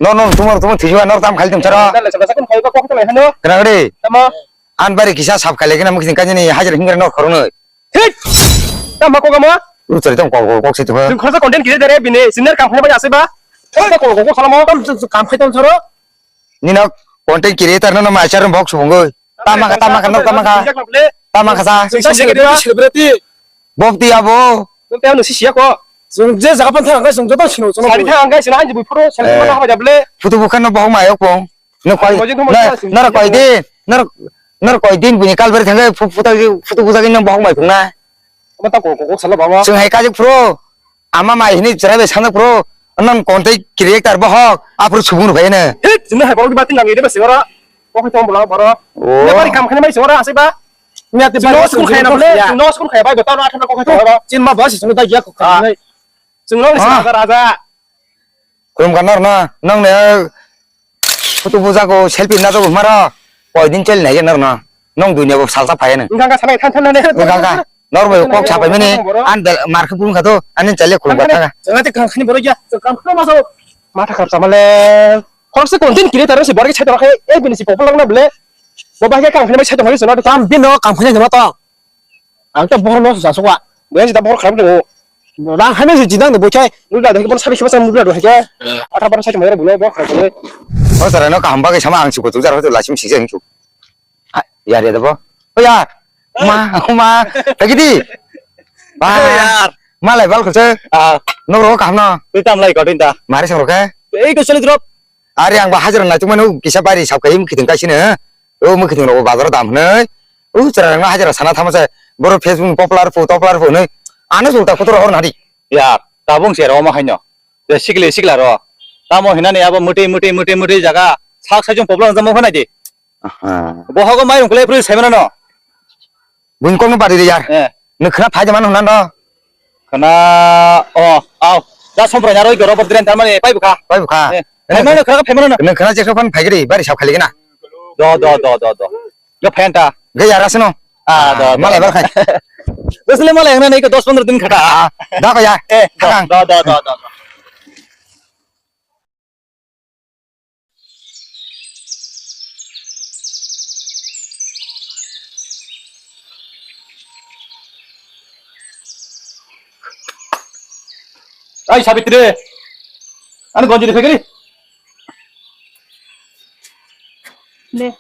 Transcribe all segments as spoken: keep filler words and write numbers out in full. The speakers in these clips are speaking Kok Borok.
Nor, nor, tumor, tumor, thijua, nor, tam khali tum charo. Dale, sabasa kun khaiba kok tole hano. Kena gede. Tamo. An bari kisa sab khali kena mukhin kajini hajar hingra nor khorunoi. Thik. Tamo kok amo. Ru chari tong kok, kok, kok se tuha. Jung khorsa content kire dare bini, sinar kam khaiba ase ba. Khorsa kok, kok, kok salamo. Tam, tam, kam khai tong charo. Nino content creator no, no, ma charo bok subungoi. Tama ka, tama ka, nok tama ka. Tama ka sa. Sing sing sing sing. Celebrity. Bok ti abo. Bok ti abo si siya ko. Sing je jaga pan thang kai sing joto sino sino. Sari thang kai sino anji bui phoro sing mana haba jable. Photo bukan no bahung mayok pong. No koi. Nara koi din. Nara nara koi din bini kalber thang kai photo photo bukan no bahung mayok na. Ama ta ko ko sala baba. Sing hai kajik phro. Ama mai hini chwrai bai sanjak phuru, nang content creator bohok, aphuru subung rwkha ene. Hit, jumno hai borok di bati nang ide besi ora. Kokoi tong bola boro. Oh. Ne bari kam khani mai sora ase ba. Ne ate jumno bari sukul khaya na bole, ya. Jumno sukul khaya bai betar athana kokoi tong ora. Chin ma basi sunu da ya kokoi. Jumno ni raja raja. Khulum ka nor na, nang ne photo buja ko selfie na to mara. Koi din chel nai nor na. Nong dunia ko salsa phaya ne. Engkang ka sanai than than ne. Engkang ka. Nor bai kok sapai mani, an da mar khe pulung kha to, ani chale khulum kha ta. Jangate kang khani borok ya, kang khani maso. Matha khap samale. Khoroksa content creator se borok sai tongkhe, e bini si popol langna ble. Bo bahai kang khani bai sai tongkhe, jangate. Tam bino kang khani jama to. Ang to borok no sa sokwa. Bo ya jita borok kharap do. Rang khani se jidang de bo chai. Mudra de bon sabi khaba mudra do hake. Atha bar sai tongkhe bo borok kharap do. O sara no kaham bagwi sama ang chuko tu jar hoto lasim sijeng chu. Yar ya dabo. O yar. Ma, ma, tagi di. Ba. Yar. Malai bal khulse. Ah. Nok ro kaham no. Tui tam lai ko din ta. Mari sang ro khe. Ei ko sele drop. Ari ang ba hajra na chuma no kisa bari sab kai mukhiting kai sine. O mukhiting ro bazar dam hne. O chara na hajra sana thama se. Boro Facebook popular fu, popular fu hne. Ano sulta kutu ro hor nadi. Yar, tabung se ro ma haino. Je sikle sikla ro. Tamo hinani abo muti muti muti muti jaga. Sak sajung popular jamo hna di. Aha. Bohogo mai rungkle pri semana no. Buin kong bari de yar. Eh. Nukra phai jaman hna no. Khana o au. Da sompra nyaro goro bodren tarmani pai bukha. Pai bukha. Eh. Phai mano khra phai mano. Nukra je khan phai gri bari sab khali na. Do do do do do. Ga phai anta. Ga yar asno. Ah do. Malai bar khai. Bosle malai hna nei ko dos pondro din khata. Ah, da ko ya. Eh. Thakang. Do do do do. Ai Sabitri, ani gonji de phegri. Le.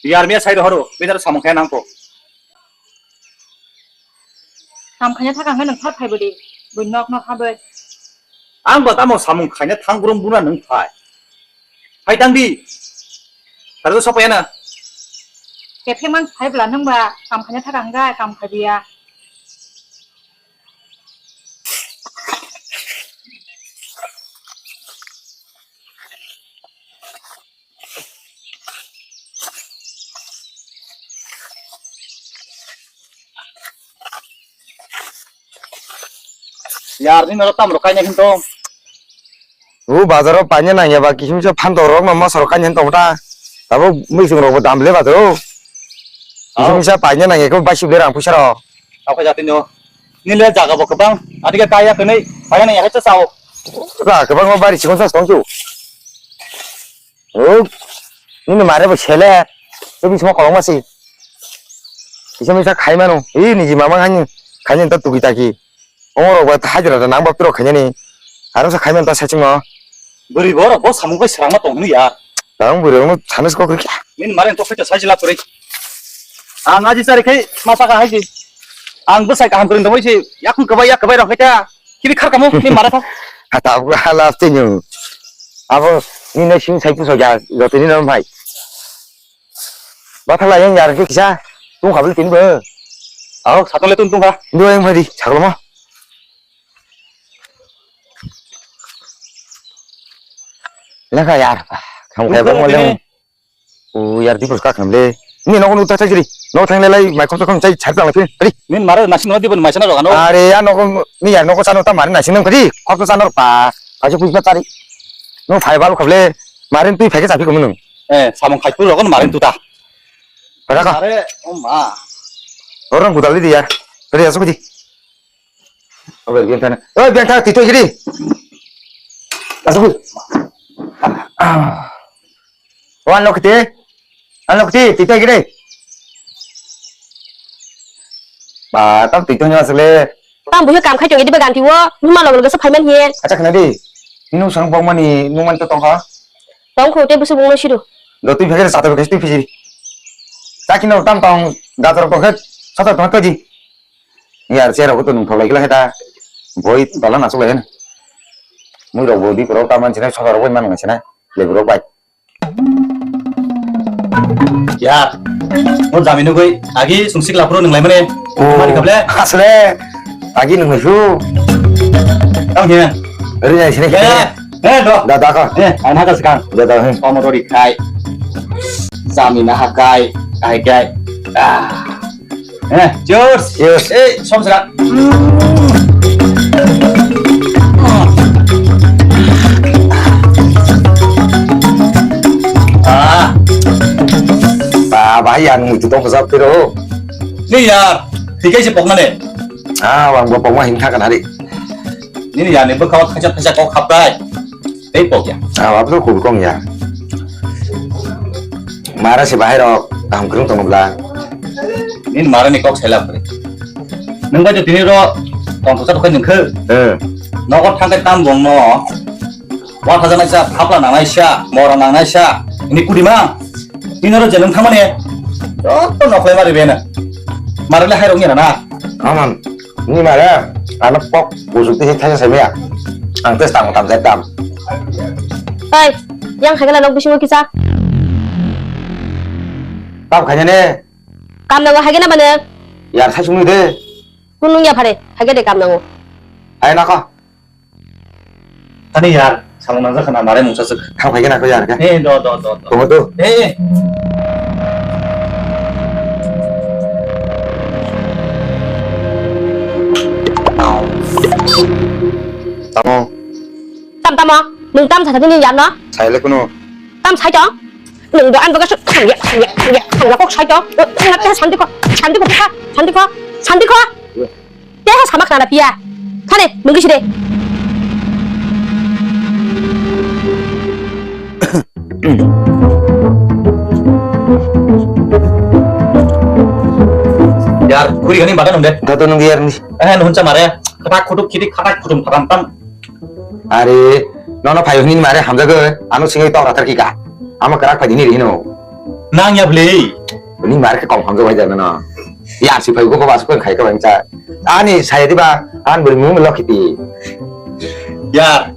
Yar miya sai rohoro, bidar samung khe nang ko. Kam khaina thaka hwnwi nwng thar phai bwdi, bwini nok nok habwi. Ang bo tamo samung khaina thang brum buna nwng phai. Phai tang di. Taro sopaya na. Kephe mang phai bwla nwng ba kam khaina thaka hwnga kam khai biya. Yar ni noro tam rok kaina hinto. O bazaro paina nangya ba kisim sa phan to rok no masa rok kaina hinto ta. Tabo mui sung rok bo dam le bazaro. Kisim sa paina nangya ko basi bera ang pusa ro. Apa jati no. Ni le jaga bo kebang. Adi ke kaya kenai. Paina nangya ke sao. Ra kebang bari sikon sa song chu. O, nini mare bo sele, to bismo kolong masi. Kisa misa khai mano, i niji mama hani, khani ta tuki taki. Ong rok ba hajra da nang ba piro khani ni. Aro sa khai man ta sa chimo. Bwrwi bo rok bo samung bai srang ma tong hnu ya. Tang bwrwi rok no sanis kok rikya. Nini mare to khaita sa jila pwrwi. Ang aji chari khai masa ka haji. Ang bwsai kaham kwrwng tongwi se yakung kwbai yak kwbai rok khaita. Kibi khar kamo ni mara tha. Hata abu halap tini. Abo ni ne sing sai puso ja jotini no bhai. Bathala yang yar ke kisa tung khabli tin bo. Aw satong le tung tung kha. Ndo yang bhai di saglo ma. Lekha yar. Kham khai ba mo le. O yar dipus ka kham le. Ni nogo nu ta chai jiri. No thang le lai mai khom khom chai char tang le phin. Ari. Nin mara nasing no dibon mai sana rogano. Are ya nogo ni yar nogo sano ta mari nasing nang kadi. Khom sano pa. Ajo kuis ba tari. No phai bal khable. Marin tui phai ke chapi kumunung. Eh, samung khai tu rogon marin tu ta. Pada ka. Are, o ma. Orang gudal di yar. Tadi asuk di. Oke, biang thana. Oi, biang thana tito jiri. Asuk. Wan lokti. An lokti, tita gire. Ba, tam tita nyo asle. Tam buhi kam khai chong, edi ba ganti wo, numa log log sa phaiman hiye. Acha khna di. Inu sang bok mani, numan to tong ha. Tong kho, te busu bung no siru. Do tui phekhe sa to phekhe tui phiji. Sa kino tam tong, gator phekhe, sa to tong to ji. Yar, chair rok to nung tholai kila heta. Boi tola na chulai hen. Mui rok bo di pro ta man china, soda rok bai man china. Lebu rok bai. Ya. Mo jami nugui agi sungsik lapro nung lai mane. Oh. Mari kable. Asle. Agi nung su. Tang he. Ri ai sini. Ya. Eh, do. Da, da, ka. Eh, ang haka sekang. Da, da, he. Komo rori khai. Jami na hakai. Kai kai. Ah. Eh, cheers. Cheers. Eh, som sera. Ah. Ba, ba, yang itu tong pesawat kiro. Ni ya, tiga si pokna ne. Ah, wang bo pokma hin khakan hari. Nini yani bwkha o thaisa thaisa kok haprai. Tei pok ya. Ah, wabo to kul kong ya. Mara se bahai rok kaham kwrwng tongo bla. Nini mara ni kok saila kwrwi. Nwng bai to tini ro tong thosa thokhai nwng khe. Eh. Nogo thangkai tam bong no. Wa thaja naisa, thapla nang naisa, mora nang naisa. Ini kudima. Ini ro jenung thamani. Joto noklai mari bena. Mara le hai rong ya na. Aman. Ni mare, ano kok busuk tisi thaisa sai maya. Ang tes tang tam sai tam. Oi, yang hai gala nok bisingo kisa. Tam khaina ne. Kam nango hai gana bane. Yar sai sumni de. Kunung ya phare, hai gade kam nango. Ai na ko. Ani yar, samung nangjakha na mare mungsa swk. Thang phai gana ko yar ka. Eh, do, do, do, do. Tongma do. Eh, eh. Tamo. Tam tamo, nwng tam sa thani yar no? Sai le kuno. Tam sai tong. Nwng do an baga swk thang ya, thang ya, thang ya, thang ya kok sai tong. Thang ya, santi ko, santi ko, santi ko, santi ko. Teha sama khna pia. Thane, mungki side. Yar, kuri gani bagan unde. Dato nung yar ni. Eh, nuhun cha mare. Khatak khutuk khiti khatak khutum phatam tam. Are, nono phayo hini mare hamjago. Ano singai tok ratar kika. Ama kerak padi ni rino. Nang ya beli. Ni mare ke kong hamjago bai jana no. Ya si phayo ko basu ko khai ka bangcha. Ani saya tiba an beri mung lo khiti. Yar,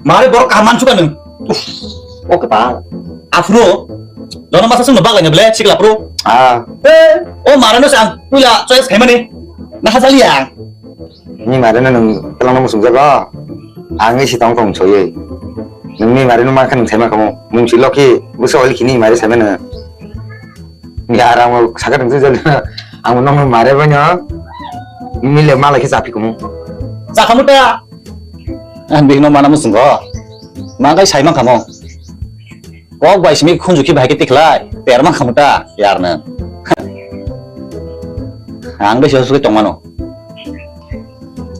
mare borok kaham mansuka nwng. Uff, oke pa. Afro, jono masa sung bak lanya bele, sikla pro. Ah. Eh, o mare no sang, puila choice khai mani. Nah sali yang. Ni mare no nwng telang no musung jago. Ang isi tong tong soye. Nwng ni mare no mankha nwng saima kamo. Mung si loki, busa oli kini mare saima no. Ya, rang mau sakit itu jadi. Ang mau nong mare banyak. Mile malah kita api kamu. Sakamu ta. Ang bihno mana musungo. Makai sai mang kamu. Kok bai simi khunju ki bai kiti khlai. Per mang kamu ta. Yar na. Ang dei sosok tong mano.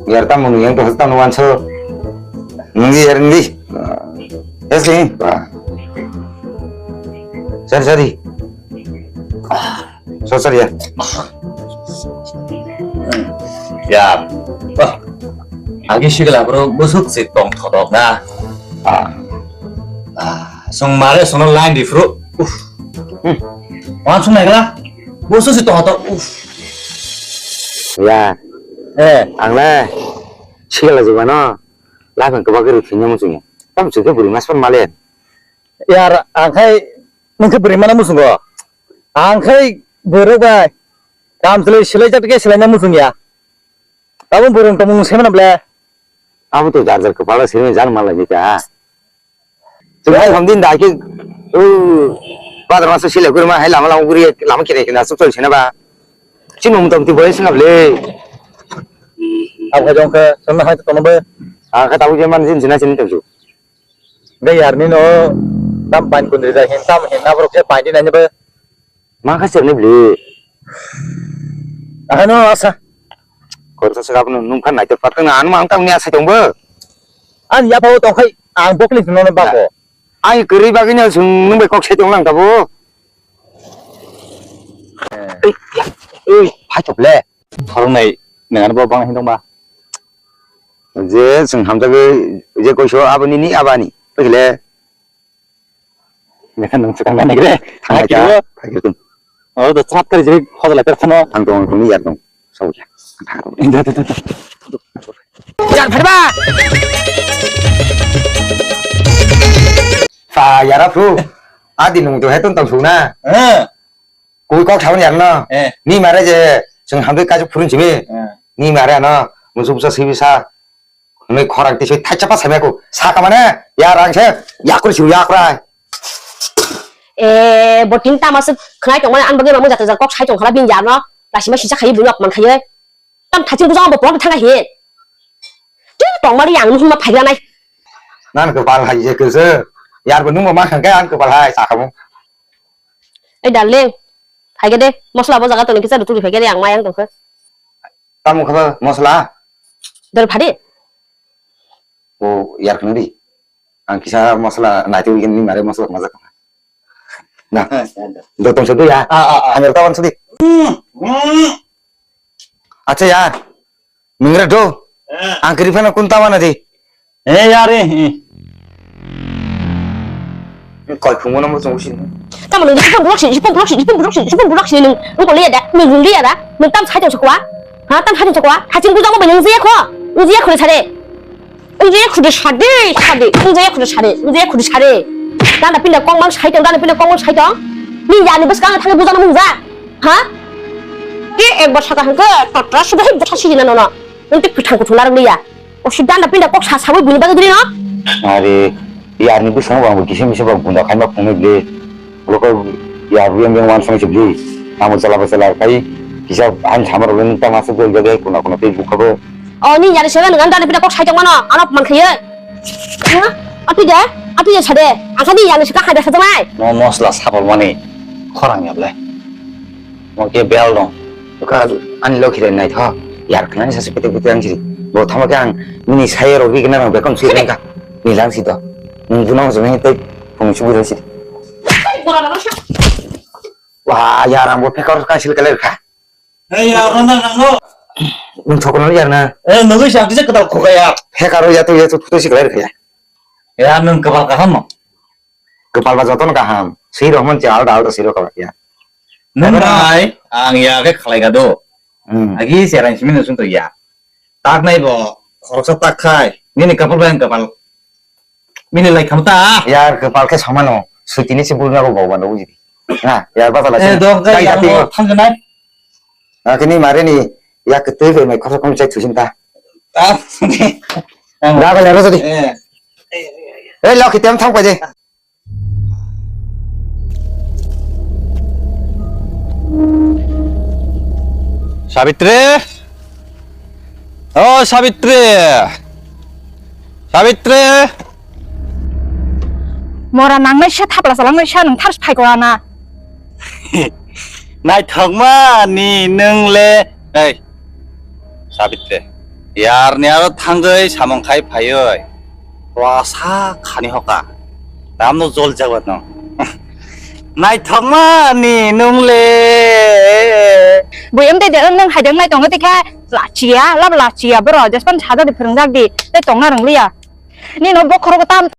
Yar tam munu yang to tam wan so. Nunggi yar nunggi. Es ni. Sorry, sorry. Sosar ya. Ya. Wah. Agi sigala bro busuk si tong thotok na. Ah. Ah, song mare sono line di fru. Uf. Hmm. Wan sung nai kala. Busuk si tong thotok. Uf. Ya. Eh, ang le sigala jubano. Laphang kebak ri phinya muchungya. Tam chukhe buri mas pan malen. Yar, ang khai nung khe bwrwi mana muchungo. Ang khai borok bai kam chwlwi swlai jak khe swlaina muchung ya. Abo borok tongmung se mano ble. Abo to jar jar kwpalo simi jar malai ni ta. Chwng hai hamdin da khe, uh, badar masa sile kurma hai lama lama guri lama kene kene asuk chol sina ba. Chini mung tong ti boy singa ble. Abo jong khe sonna hai to tono be. A kha tabu je man jin jina sini tong ju. Hingke yarni no tam pain kundri jai hin tam hin naborok se pain di nai ba. Ma kha serni bli. Ahano asa. Kor sa saka pun nung khan nai ter pat kang anu mang tam ni asa tong bo. An ya pao tong khai. Ang bokli sino no bago. Ang kwrwi bagwi no chwng nwng bai kok sai tong lang tabuk. Ei, ei, phai thok le. Thoroknai nang ano bo bang hin tong ba. Je chwng hamjagwi je koiso aboni ni abani. Phai le. Lekha nang chwkang nai nai re. Thang khe. Oro do chwrat kari jiri hoda lai phano. Thang tong tong ni yar tong. Sao ya. Thang tong. Inda da da da. Yar phai ba. Sa yara phru. Adi nung to hetun tong suna. Eh. Kui kok thaun yar no. Eh. Ni mare je sung hamdui kajuk phurun simi. Eh. Ni mare no. Musu musa sibi sa. Hwnwi khorang tiswi thaisa pa saimaya kho. Saka mane, ya rang se, ya kuri siu, ya krai. E, botin tama se khwnai tongmani, ang bagwi mamung jatro jatro kok sai tongkhala bini yarno. Lasima sisa khai buino apman khai. Tam thaching bujang bo pok thanga hi. Tu tongmani yang nuhum ma phaigra nai. Nan ko bal hai je ko se. Yar bo nung ma khang kai an ko bal hai saka mo. Ei darling, phaige de, mosla bo jaga toni kisa ruturi phaige de, ang mayang tongkha. Tamo kha mosla? Dol phari? O yar khna di. Ang kisa mosla nai twi ni mare mosla maja khna. Na. Do tong se do ya. Ah, ah, ah. Amir tawan sudi. Hmm, hmm. Acha ya. Mingra do. Eh. Ang kiri phana kun tawana di. Eh, yar, eh, eh. Koi phungo no mo chungo sin. Tamo nung sipon block sin, sipon block sin, sipon block sin, sipon block sin nung, nung kole ya da, nung rung ya da, nung tam sai tong sakwa. Ha, tam sai tong sakwa. Haching bujang mo nung je kho, nung je kho sare. Nung je kho de sade, sade, nung je kho de sade, nung je kho de sade. Dana pinda kong mang sai tong, dana pinda kong mang sai tong. Ni ya ni bus kang thang bujang mo ja. Ha? Ke ek bar saka hangke, totra sudah butha sini na no no. Nung te pithang kuthung larang liya. O si danda pinda kok sa sawi bini bagwi diri no? Are, yarni bwskango bo ang bo kisa misa bo gunda khaima phungnai bwle. Loko yar biyang biyang wan song se bwle. Amo chala ba chala kai kisa han samar bwle nung ta masa bwle bwle kuna kuna tei bukha bo. O ni yari sebe nang danda pinda kok sai tong mano, ano man khaye. Ha? Api de, api de sade. Asa ni yari sika hai da sa janai. Mo mosla sabol mani khorang ya bwle. Mo ke bel dong. Ka ani lokhi re nai tho. Yar khnani sase pete pete ang siri. Bo thama ke ang nini saye rok ri kena rang bekon sui rengka. Ni lang si to. Nung bunang jone te phung si bura si. Wah, yar ang bo pekar ka sil kala kha. Hey, yar, ronda nang lo. Nung thokon yar na. Eh, nugui sa kisa kata khoka ya. Pekar ya to ya to photo si kala kha ya. Ya nung kabal kaham mo. Kwpal ba jotono kaham. Swi rok man che alda alda swi rok ya. Nung nai, ang ya khe khlai ga do. Hmm. Agi se rang simi nusung to ya. Tak nai bo, khoroksa tak khai. Nini kapal ba ang kapal. Mini lai kham ta. Yar kwpal khe samano. Swi tini se bulna bo bau bano uji. Na, yar ba tala. Eh, dong kai yang thang nai. Akini mare ni ya ketui bai mai khorok kham chai thusin ta. Ah, ni. Da ba le ro di. Eh. Eh, lo kitem thang pa je. Sabitri! O Sabitri! Sabitri! Mora nangnai se thapla salangnai se nung thar phai kora na. Naithokma ni nung le. Ei, Sabitri, yarni aro thangwi samung khai phaiwi rwasa khani hoka. Tamno jol jago no. Naithokma ni nung le. Bo em de de nung hai de nai tongo tikha lachiya, lab lachiya bro, jespan saja de phwrwngjak di, tei tongna rwngliya. Nino bokhorogo tam